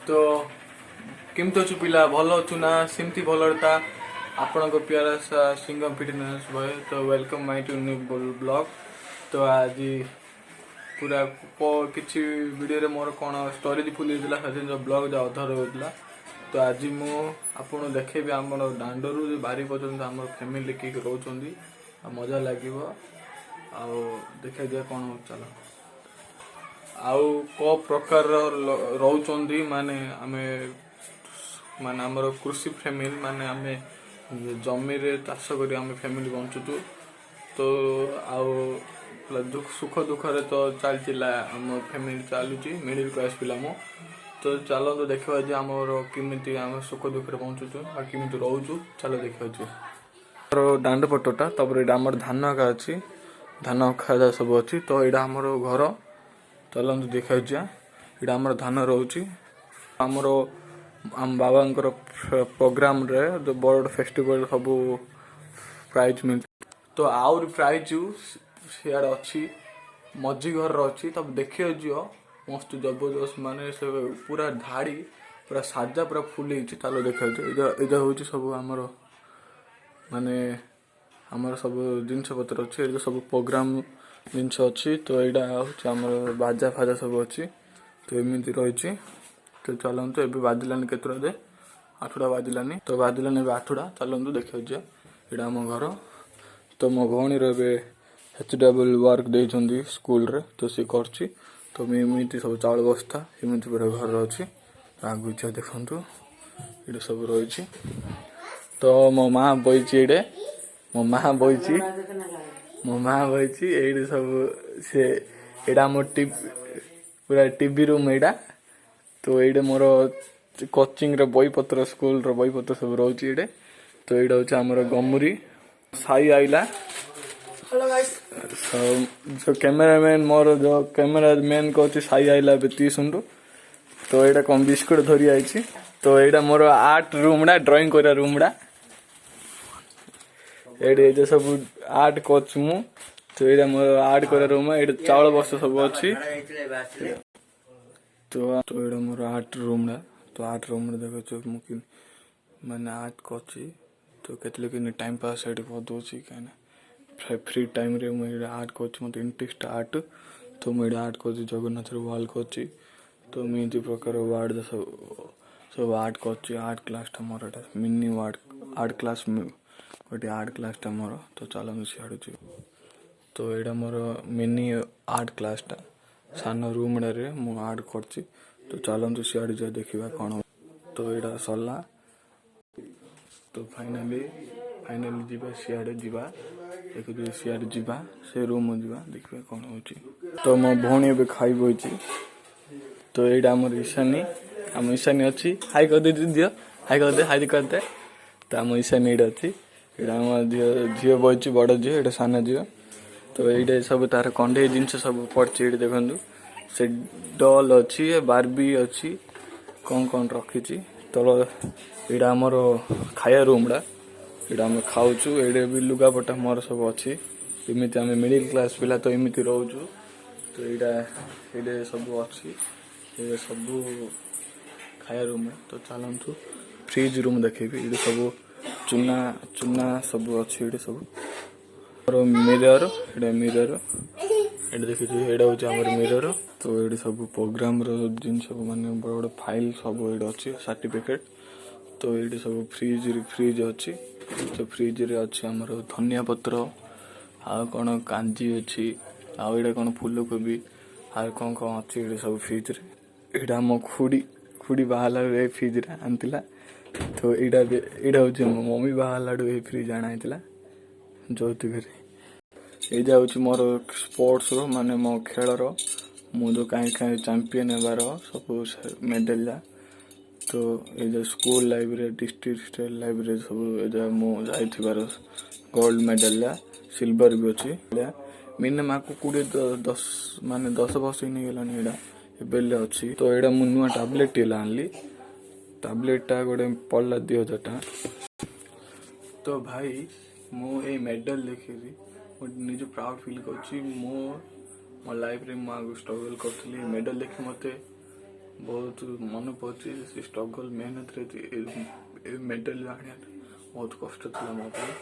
ତ କେମିତି ଅଛୁ ପିଲା? ଭଲ ଅଛୁ ନା? ସେମିତି ଭଲରେ ତା ଆପଣଙ୍କ ପ୍ୟାରା ସିଙ୍ଗମ ଫିଟନେସ୍ ବୟ। ତ welcome my to new vlog। ତ ଆଜି ପୁରା କିଛି ଭିଡ଼ିଓରେ ମୋର କ'ଣ ଷ୍ଟୋରେଜ୍ ଫୁଲ୍ ହେଇଥିଲା, ସେଥିପାଇଁ ବ୍ଲଗ୍ ଯାହା ଅଧା ରହୁଥିଲା। ତ ଆଜି ମୁଁ ଆପଣଙ୍କୁ ଦେଖେଇବି ଆମର ଦାଣ୍ଡରୁ ବାରି ପର୍ଯ୍ୟନ୍ତ ଆମର ଫ୍ୟାମିଲି କିଏ କିଏ ରହୁଛନ୍ତି ଆଉ ମଜା ଲାଗିବ ଆଉ ଦେଖାଇ ଦିଅ କ'ଣ ହଉଛି, ଚାଲ। ଆଉ କୋଉ ପ୍ରକାରର ରହୁଛନ୍ତି, ମାନେ ଆମେ ମାନେ ଆମର କୃଷି ଫ୍ୟାମିଲି, ମାନେ ଆମେ ଜମିରେ ଚାଷ କରି ଆମେ ଫ୍ୟାମିଲି ବଞ୍ଚୁଛୁ। ତ ଆଉ ସୁଖ ଦୁଃଖରେ ତ ଚାଲିଛି ଆମ ଫ୍ୟାମିଲି ଚାଲୁଛି। ମିଡ଼ିଲ୍ କ୍ଲାସ୍ ପିଲା ମୁଁ। ତ ଚାଲନ୍ତୁ ଦେଖିବା ଯେ ଆମର କେମିତି ଆମେ ସୁଖ ଦୁଃଖରେ ବଞ୍ଚୁଛୁ ଆଉ କେମିତି ରହୁଛୁ। ଚାଲ ଦେଖିବା ଯିବା ଆମର ଦାଣ୍ଡ ପଟଟା। ତାପରେ ଏଇଟା ଆମର ଧାନ ଏକା ଅଛି, ଧାନ ଅଖା ସବୁ ଅଛି। ତ ଏଇଟା ଆମର ଘର, ଚାଲନ୍ତୁ ଦେଖିବାକୁ ଯିବା। ଏଇଟା ଆମର ଧାନ ରହୁଛି। ଆମର ଆମ ବାବାଙ୍କର ପ୍ରୋଗ୍ରାମରେ ଯୋଉ ବଡ଼ ବଡ଼ ଫେଷ୍ଟିଭାଲ ସବୁ ପ୍ରାଇଜ୍ ମିଳେ। ତ ଆହୁରି ପ୍ରାଇଜ୍ ସିଆଡ଼େ ଅଛି, ମଝି ଘରର ଅଛି। ତ ଦେଖିବାକୁ ଯିବ, ମସ୍ତ ଜବରଦସ୍ତ, ମାନେ ସେ ପୁରା ଧାଡ଼ି ପୁରା ସାଜା ପୁରା ଫୁଲ ହେଇଛି। ଚାଲ ଦେଖିବାକୁ ଯିବ। ଏଇଟା ହେଉଛି ସବୁ ଆମର, ମାନେ ଆମର ସବୁ ଜିନିଷ ପତ୍ର ଅଛି। ଏଇଟା ସବୁ ପ୍ରୋଗ୍ରାମ ଜିନିଷ ଅଛି। ତ ଏଇଟା ହେଉଛି ଆମର ବାଜା ଫାଜା ସବୁ ଅଛି। ତ ଏମିତି ରହିଛି। ତ ଚାଲନ୍ତୁ, ଏବେ ବାଜିଲାନି କେତେଟା ଯେ 8ଟା ବାଜିଲାନି। ତ ବାଜିଲାନି ଏବେ 8ଟା। ଚାଲନ୍ତୁ ଦେଖିବାକୁ ଯିବା। ଏଇଟା ଆମ ଘର। ତ ମୋ ଭଉଣୀର ଏବେ HW work ଦେଇଛନ୍ତି ସ୍କୁଲରେ, ତ ସିଏ କରୁଛି। ତ ମୁଁ ଏମିତି ସବୁ ଚାଉଳ ବସ୍ତା ଏମିତି ପୁରା ଘର ଅଛି। ତ ଆଗକୁ ଯିବା, ଦେଖନ୍ତୁ ଏଇଟା ସବୁ ରହିଛି। ତ ମୋ ମା ବଇଛି ଏଇଟେ, ମୋ ମା ବଇଛି, ମୋ ମା ବଇଛି ଏଇଠି ସବୁ ସେ। ଏଇଟା ଆମ ପୁରା ଟିଭି ରୁମ୍ ଏଇଟା। ତ ଏଇଟା ମୋର କୋଚିଂର ବହିପତ୍ର, ସ୍କୁଲର ବହିପତ୍ର ସବୁ ରହୁଛି ଏଇଟେ। ତ ଏଇଟା ହେଉଛି ଆମର ଗମୁରି। ସାଇ ଆଇଲା। Hello guys. Cameraman ମୋର, ଯୋଉ କ୍ୟାମେରାମ୍ୟାନ୍ କହୁଛି, ସାଇ ଆଇଲା ଏବେ ଟିଉସନରୁ। ତ ଏଇଟା କ'ଣ ବିସ୍କୁଟ ଧରି ଆଇଛି। ତ ଏଇଟା ମୋର ଆର୍ଟ ରୁମ୍ଟା, ଡ୍ରଇଂ କରିବା ରୁମ୍ଟା। ଏଇଠି ଏଇଟା ସବୁ ଆର୍ଟ କରୁଛି ମୁଁ। ତ ଏଇଟା ମୋର ଆର୍ଟ କରିବା ରୁମ୍। ଏଇଠି ଚାଉଳ ବସ୍ତା ସବୁ ଅଛି। ତ ଏଇଟା ମୋର ଆର୍ଟ ରୁମ୍ଟା। ତ ଆର୍ଟ ରୁମ୍ରେ ଦେଖୁଛୁ ମୁଁ କି ମାନେ ଆର୍ଟ କରୁଛି। ତ କେତେବେଳେ କେମିତି ଟାଇମ୍ ପାସ୍ ଏଇଠି କରିଦେଉଛି, କାହିଁକିନା ଫ୍ରି ଟାଇମ୍ରେ ମୁଁ ଏଇଟା ଆର୍ଟ କରୁଛି। ମୋତେ ଇଣ୍ଟରେଷ୍ଟ ଆର୍ଟ। ତ ମୁଁ ଏଇଟା ଆର୍ଟ କରୁଛି, ଜଗନ୍ନାଥର ୱାଲ୍ କରୁଛି। ତ ମୁଁ ଏମିତି ପ୍ରକାର ୱାର୍ଡ଼ ସବୁ ସବୁ ଆର୍ଟ କରୁଛି। ଆର୍ଟ କ୍ଲାସ୍ଟା ମୋର ଏଇଟା ମିନି ୱାର୍ଡ଼ ଆର୍ଟ କ୍ଲାସ୍, ଗୋଟେ ଆର୍ଟ କ୍ଲାସ୍ଟା ମୋର। ତ ଚାଲନ୍ତୁ ସିଆଡ଼ୁ ଯିବ। ତ ଏଇଟା ମୋର ମିନି ଆର୍ଟ କ୍ଲାସ୍ଟା, ସାନ ରୁମ୍ଟାରେ ମୁଁ ଆର୍ଟ କରୁଛି। ତ ଚାଲନ୍ତୁ ସିଆଡ଼େ ଯିବା, ଦେଖିବା କ'ଣ। ତ ଏଇଟା ସରିଲା। ତ ଫାଇନାଲି ଫାଇନାଲି ଯିବା, ସିଆଡ଼େ ଯିବା, ଦେଖୁଛୁ, ସିଆଡ଼େ ଯିବା, ସେ ରୁମ୍ ଯିବା, ଦେଖିବା କ'ଣ ହେଉଛି। ତ ମୋ ଭଉଣୀ ଏବେ ଖାଇ ବଇଛି। ତ ଏଇଟା ଆମର ঈଶାନୀ, ଆମ ঈଶାନୀ ଅଛି। ହାଇ କରିଦେ ଝିଅ, ହାଇ କରିଦେ, ହାଇ କରିଦେ। ତ ଆମ ঈଶାନୀ ଏଇଟା ଅଛି। ଏଇଟା ଆମ ଝିଅ, ଝିଅ ବଇଛି, ବଡ଼ ଝିଅ। ଏଇଟା ସାନ ଝିଅ। ତ ଏଇଟା ସବୁ ତାର କଣ୍ଢେଇ ଜିନିଷ ସବୁ ପଡ଼ିଛି ଏଇଠି, ଦେଖନ୍ତୁ। ସେ ଡଲ୍ ଅଛି, ବାର୍ବି ଅଛି, କ'ଣ କ'ଣ ରଖିଛି ତଳ। ଏଇଟା ଆମର ଖାଇବା ରୁମ୍ଟା, ଏଇଟା ଆମେ ଖାଉଛୁ। ଏଇଟା ବି ଲୁଗାପଟା ମୋର ସବୁ ଅଛି। ଏମିତି ଆମେ ମିଡ଼ିଲ୍ କ୍ଲାସ୍ ପିଲା, ତ ଏମିତି ରହୁଛୁ। ତ ଏଇଟା ସବୁ ଅଛି, ଏଇଟା ସବୁ ଖାଇବା ରୁମ୍। ତ ଚାଲନ୍ତୁ ଫ୍ରିଜ୍ ରୁମ୍ ଦେଖେଇବି। ଏଇଠି ସବୁ ଚୁନା ଚୁନା ସବୁ ଅଛି। ଏଇଠି ସବୁ ଆମର ମିରର, ଏଇଟା ମିରର, ଏଇଟା ଦେଖୁଛୁ, ଏଇଟା ହେଉଛି ଆମର ମିରର। ତ ଏଇଠି ସବୁ ପ୍ରୋଗ୍ରାମର ଜିନିଷ, ମାନେ ବଡ଼ ବଡ଼ ଫାଇଲ୍ ସବୁ ଏଇଠି ଅଛି, ସାର୍ଟିଫିକେଟ୍। ତ ଏଇଠି ସବୁ ଫ୍ରିଜ୍ ଫ୍ରିଜ୍ ଅଛି। ତ ଫ୍ରିଜ୍ରେ ଅଛି ଆମର ଧନିଆ ପତ୍ର ଆଉ କ'ଣ କାଞ୍ଜି ଅଛି, ଆଉ ଏଇଟା କ'ଣ ଫୁଲକୋବି ଆଉ କ'ଣ କ'ଣ ଅଛି ଏଇଠି ସବୁ ଫ୍ରିଜ୍ରେ। ଏଇଟା ଆମ ଖୁଡ଼ି, ଖୁଡ଼ି ବାହାରିଲା ଏ ଫ୍ରିଜ୍ରେ ଆଣିଥିଲା। ତ ଏଇଟା ବି, ଏଇଟା ହେଉଛି ମୋ ମମି ବାହାରିଲାଠୁ ଏଇ ଫ୍ରିଜ୍ ଆଣା ହେଇଥିଲା ଯୌତୁକରେ। ଏଇଟା ହେଉଛି ମୋର ସ୍ପୋର୍ଟସର, ମାନେ ମୋ ଖେଳର, ମୁଁ ଯେଉଁ କାହିଁ କାହିଁ ଚାମ୍ପିୟନ ହେବାର ସବୁ ମେଡ଼ାଲ। ତ ଏଇ ଯେଉଁ ସ୍କୁଲ ଲାଇଫରେ, ଡିଷ୍ଟ୍ରିକ୍ଟ ଷ୍ଟେଟ୍ ଲାଇଫରେ ସବୁ ଏଇଟା ମୁଁ ଯାଇଥିବାର ଗୋଲ୍ଡ ମେଡ଼ାଲ, ସିଲଭର ବି ଅଛି। ମିନିମମ୍ ଆକୁ 20 10, ମାନେ 10 ବର୍ଷ ହେଇଗଲାଣି, ଏଇଟା ଏବେ ଅଛି। ତ ଏଇଟା ମୁଁ ନୂଆ ଟାବଲେଟ୍ ହେଲା ଆଣିଲି। ଟାବଲେଟ୍ଟା ଗୋଟେ ପଡ଼ିଲା 2000 ଟଙ୍କା। ତ ଭାଇ, ମୁଁ ଏଇ ମେଡ଼ାଲ ଦେଖିକି ମୁଁ ନିଜେ ପ୍ରାଉଡ଼ ଫିଲ୍ କରୁଛି। ମୁଁ ମୋ ଲାଇଫରେ ମୁଁ ଆଗରୁ ଷ୍ଟ୍ରଗଲ୍ କରୁଥିଲି, ମେଡ଼ାଲ ଦେଖି ମୋତେ ବହୁତ ମନେ ପଡ଼ୁଛି ସେ ଷ୍ଟ୍ରଗଲ୍, ମେହନତରେ ଏ ମେଡ଼ାଲ ଆଣିବା ବହୁତ କଷ୍ଟ ଥିଲା ମୋ ପାଇଁ।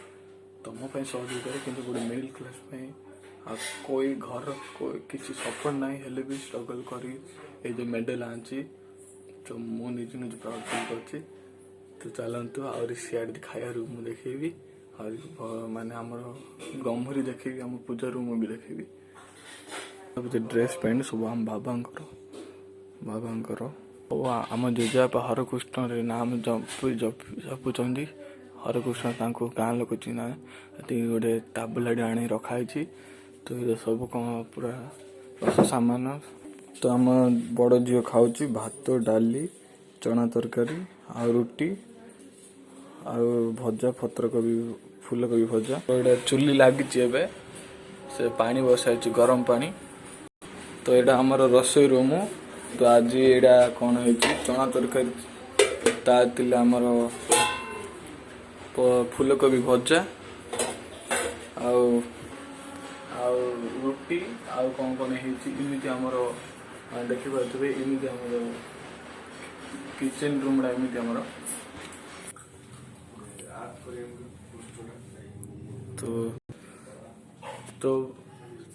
ତମ ପାଇଁ ସହଜ ହେଇପାରେ, କିନ୍ତୁ ଗୋଟେ ମିଡ଼ିଲ୍ କ୍ଲାସ୍ ପାଇଁ ଆଉ କୋଇ ଘର କୋଇ କିଛି ସପୋର୍ଟ ନାହିଁ, ହେଲେ ବି ଷ୍ଟ୍ରଗଲ୍ କରି ଏଇ ଯେଉଁ ମେଡ଼ାଲ ଆଣିଛି, ତ ମୁଁ ନିଜେ ନିଜେ ପ୍ରାଉଡ଼ ଫିଲ୍ କରୁଛି। ତ ଚାଲନ୍ତୁ, ଆହୁରି ସିଆଡ଼େ ଖାଇବା ରୁମ୍ ମୁଁ ଦେଖେଇବି, ଆହୁରି ମାନେ ଆମର ଗମ୍ଭୀରି ଦେଖେଇବି, ଆମ ପୂଜା ରୁମ୍ ବି ଦେଖେଇବି। ଡ୍ରେସ୍ ପ୍ୟାଣ୍ଟ ସବୁ ଆମ ବାବାଙ୍କର। ଓ ଆମ ଜେଜେବାପା ହରେକୃଷ୍ଣରେ ନାମ ଜପୁଛନ୍ତି, ହରେକୃଷ୍ଣ ତାଙ୍କୁ ଗାଁ ଲୋକ ଚିହ୍ନା। ଏତିକି ଗୋଟେ ତାବୁଲାଟି ଆଣି ରଖାହେଇଛି। ତ ଏ ସବୁ କ'ଣ ପୁରା ରସ ସାମାନ। ତ ଆମ ବଡ଼ ଝିଅ ଖାଉଛି ଭାତ, ଡାଲି, ଚଣା ତରକାରୀ ଆଉ ରୁଟି ଆଉ ଭଜା, ପତ୍ରକୋବି ଫୁଲକୋବି ଭଜା। ତ ଏଇଟା ଚୁଲି ଲାଗିଛି, ଏବେ ସେ ପାଣି ବସାଇଛି, ଗରମ ପାଣି। ତ ଏଇଟା ଆମର ରୋଷେଇ ରୁମ୍। ତ ଆଜି ଏଇଟା କ'ଣ ହେଇଛି? ଚଣା ତରକାରୀ, ତା ଥିଲା ଆମର ଫୁଲକୋବି ଭଜା ଆଉ ରୁଟି ଆଉ କ'ଣ କ'ଣ ହେଇଛି। ଏମିତି ଆମର ଦେଖିପାରୁଥିବେ, ଏମିତି ଆମର କିଚେନ୍ ରୁମ୍ଟା, ଏମିତି ଆମର। ଆର୍ଟ କରିବାକୁ ପୃଷ୍ଠଟା।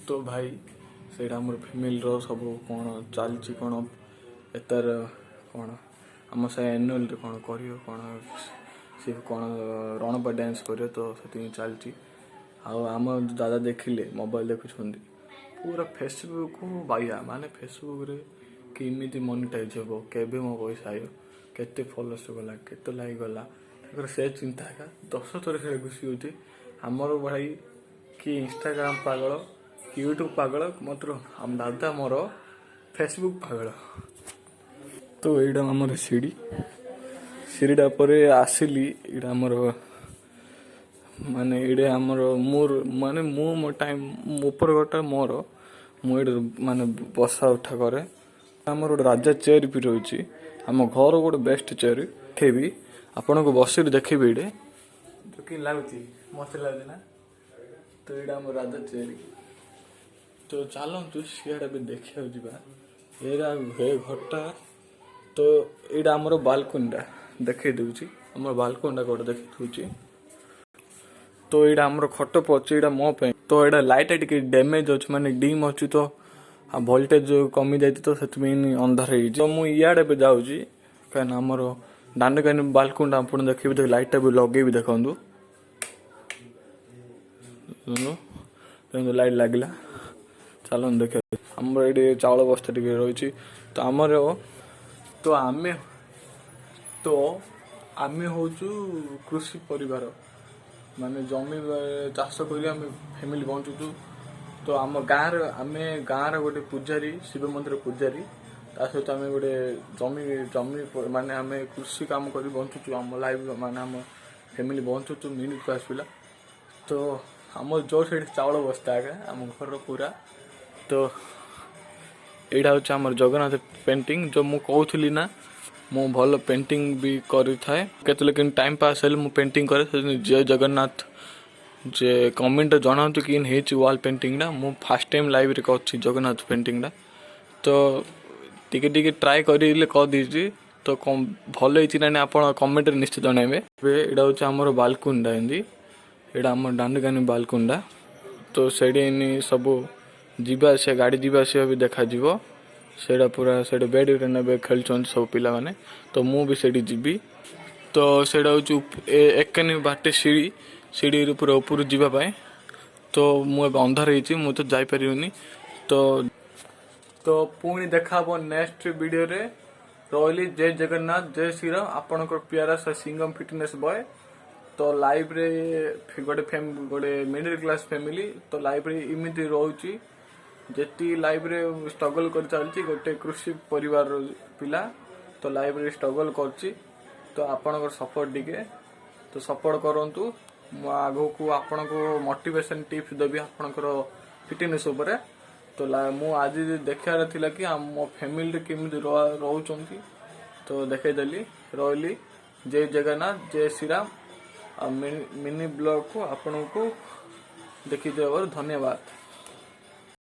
ତ ଭାଇ, ସେଇଟା ଆମର ଫ୍ୟାମିଲିର ସବୁ କ'ଣ ଚାଲିଛି, କ'ଣ ଏତାର, କ'ଣ ଆମ ସେ ଆନୁଆଲରେ କ'ଣ କରିବ, କ'ଣ ସେ କ'ଣ ରଣପା ଡ୍ୟାନ୍ସ କରିବ, ତ ସେଥିପାଇଁ ଚାଲିଛି। ଆଉ ଆମ ଦାଦା ଦେଖିଲେ ମୋବାଇଲ ଦେଖୁଛନ୍ତି ପୁରା, ଫେସବୁକ୍ ବାଇଆ। ମାନେ ଫେସବୁକ୍ରେ କେମିତି ମନିଟାଇଜ୍ ହେବ, କେବେ ମୋ ପଇସା ଆଇବ, କେତେ ଫଲୋଅର୍ସ ଗଲା, କେତେ ଲାଇକ୍ ଗଲା, ତାଙ୍କର ସେ ଚିନ୍ତା ଏକା 10 ଥର ସେଇଟା ଘୁସି ହେଉଛି। ଆମର ଭାଇ କି ଇନଷ୍ଟାଗ୍ରାମ ପାଗଳ କି ୟୁଟ୍ୟୁବ ପାଗଳ, ମାତ୍ର ଆମ ଦାଦା ମୋର ଫେସବୁକ୍ ପାଗଳ। ତ ଏଇଟା ଆମର ସିଡ଼ି। ସିଡ଼ିଟା ପରେ ଆସିଲି, ଏଇଟା ଆମର ମାନେ ଏଇଟା ଆମର ମୋର ମାନେ ମୁଁ ମୋ ଟାଇମ୍ ଉପର ଘରଟା ମୋର। ମୁଁ ଏଇଠି ମାନେ ବସା ଉଠା କରେ। ଆମର ଗୋଟେ ରାଜା ଚେୟାର ବି ରହିଛି, ଆମ ଘର ଗୋଟେ ବେଷ୍ଟ ଚେୟାର। ଦେଖେଇବି ଆପଣଙ୍କୁ, ବସିକି ଦେଖେଇବି ଏଇଠି। ତ କେମିତି ଲାଗୁଛି? ମସ୍ତ ଲାଗୁଛି ନା? ତ ଏଇଟା ଆମ ରାଜା ଚେୟାର। ତ ଚାଲନ୍ତୁ, ସିଆଡ଼େ ବି ଦେଖିବାକୁ ଯିବା। ଏଇଟା ଏ ଘରଟା। ତ ଏଇଟା ଆମର ବାଲକୁନିଟା ଦେଖେଇ ଦଉଛି, ଆମର ବାଲକୁନିଟା ଗୋଟେ ଦେଖେଇ ଦଉଛି। ତ ଏଇଟା ଆମର ଖଟ ପଡିଛି, ଏଇଟା ମୋ ପାଇଁ। ତ ଏଇଟା ଲାଇଟ୍ଟା ଟିକେ ଡ୍ୟାମେଜ୍ ଅଛି, ମାନେ ଡିମ୍ ଅଛି, ତ ଆଉ ଭୋଲ୍ଟେଜ୍ କମି ଯାଇଛି, ତ ସେଥିପାଇଁ ଅନ୍ଧାର ହେଇଛି। ତ ମୁଁ ଇଆଡ଼େ ଏବେ ଯାଉଛି, କାହିଁକିନା ଆମର ଦାଣ୍ଡକାନି ବାଲକୁନିଟା ଆପଣ ଦେଖିବେ। ତ ଲାଇଟ୍ଟା ବି ଲଗେଇବି, ଦେଖନ୍ତୁ ଦେଖନ୍ତୁ, ଲାଇଟ୍ ଲାଗିଲା। ଚାଲନ୍ତୁ ଦେଖିବା। ଆମର ଏଇଠି ଚାଉଳ ବସ୍ତା ଟିକେ ରହିଛି। ତ ଆମର ତ ଆମେ ହଉଛୁ କୃଷି ପରିବାର, ମାନେ ଜମି ଚାଷ କରି ଆମେ ଫ୍ୟାମିଲି ବଞ୍ଚୁଛୁ। ତ ଆମ ଗାଁର, ଆମେ ଗାଁର ଗୋଟେ ପୂଜାରୀ, ଶିବ ମନ୍ଦିର ପୂଜାରୀ। ତା ସହିତ ଆମେ ଗୋଟେ ଜମି ମାନେ ଆମେ କୃଷି କାମ କରି ବଞ୍ଚୁଛୁ। ଆମ ଲାଇଫ୍ ମାନେ ଆମ ଫ୍ୟାମିଲି ବଞ୍ଚୁଛୁ, ମିଡ଼ିଲ୍ କ୍ଲାସ୍ ପିଲା। ତ ଆମର ଯୋଉ ସେଇଠି ଚାଉଳ ବସ୍ତା ଆଗା ଆମ ଘରର ପୁରା। ତ ଏଇଟା ହେଉଛି ଆମର ଜଗନ୍ନାଥ ପେଣ୍ଟିଂ, ଯେଉଁ ମୁଁ କହୁଥିଲି ନା, ମୁଁ ଭଲ ପେଣ୍ଟିଂ ବି କରିଥାଏ। କେତେବେଳେ କେମିତି ଟାଇମ୍ ପାସ୍ ହେଲେ ମୁଁ ପେଣ୍ଟିଂ କରେ। ସେଥିପାଇଁ ଜୟ ଜଗନ୍ନାଥ ଯେ କମେଣ୍ଟ ଜଣାନ୍ତୁ କି ହେଇଛି ୱାଲ୍ ପେଣ୍ଟିଂଟା। ମୁଁ ଫାର୍ଷ୍ଟ ଟାଇମ୍ ଲାଇଭ୍ରେ କରିଛି ଜଗନ୍ନାଥ ପେଣ୍ଟିଂଟା। ତ ଟିକେ ଟିକେ ଟ୍ରାଏ କରିଲେ କରିଦେଇଛି। ତ ଭଲ ହେଇଛି ନା ନାଇଁ, ଆପଣ କମେଣ୍ଟରେ ନିଶ୍ଚୟ ଜଣାଇବେ। ଏବେ ଏଇଟା ହେଉଛି ଆମର ବାଲକୁନିଟା, ଏମିତି ଏଇଟା ଆମ ଦାଣ୍ଡକାନି ବାଲକୁନିଟା। ତ ସେଇଠି ଏନି ସବୁ ଯିବା ଆସିବା, ଗାଡ଼ି ଯିବା ଆସିବା ବି ଦେଖାଯିବ। ସେଇଟା ପୁରା ସେଇଠି ବ୍ୟାଡ଼ମିଣ୍ଟନ ଏବେ ଖେଳୁଛନ୍ତି ସବୁ ପିଲାମାନେ। ତ ମୁଁ ବି ସେଇଠି ଯିବି। ତ ସେଇଟା ହେଉଛି ଏକାନି ବାଟେ ସିଡ଼ି, ସିଡ଼ିରୁ ପୁରା ଉପରୁ ଯିବା ପାଇଁ। ତ ମୁଁ ଏବେ ଅନ୍ଧାର ହେଇଛି, ମୁଁ ତ ଯାଇପାରିବିନି। ତ ପୁଣି ଦେଖା ହବ ନେକ୍ସଟ ଭିଡ଼ିଓରେ। ରହିଲି, ଜୟ ଜଗନ୍ନାଥ, ଜୟ ଶ୍ରୀରାମ। ଆପଣଙ୍କର ପିଆରା ସିଙ୍ଗମ ଫିଟନେସ୍ ବୟ। ତ ଲାଇଫରେ ଗୋଟେ ମିଡ଼ିଲ୍ କ୍ଲାସ୍ ଫ୍ୟାମିଲି, ତ ଲାଇଫରେ ଏମିତି ରହୁଛି, ଯେତିକି ଲାଇଫରେ ଷ୍ଟ୍ରଗଲ୍ କରି ଚାଲିଛି। ଗୋଟେ କୃଷି ପରିବାରର ପିଲା, ତ ଲାଇଫରେ ଷ୍ଟ୍ରଗଲ୍ କରୁଛି। ତ ଆପଣଙ୍କର ସପୋର୍ଟ ଟିକେ ତ ସପୋର୍ଟ କରନ୍ତୁ। ମୁଁ ଆଗକୁ ଆପଣଙ୍କୁ ମୋଟିଭେସନ୍ ଟିପ୍ସ ଦେବି ଆପଣଙ୍କର ଫିଟନେସ୍ ଉପରେ। ତ ମୁଁ ଆଜି ଦେଖିବାର ଥିଲା କି ଆମ ଫ୍ୟାମିଲିରେ କେମିତି ରହୁଛନ୍ତି, ତ ଦେଖେଇଦେଲି। ରହିଲି, ଜୟ ଜଗନ୍ନାଥ, ଜୟ ଶ୍ରୀରାମ। ଆଉ ମିନି ବ୍ଲଗ୍କୁ ଆପଣଙ୍କୁ ଦେଖିଦେବାରୁ ଧନ୍ୟବାଦ।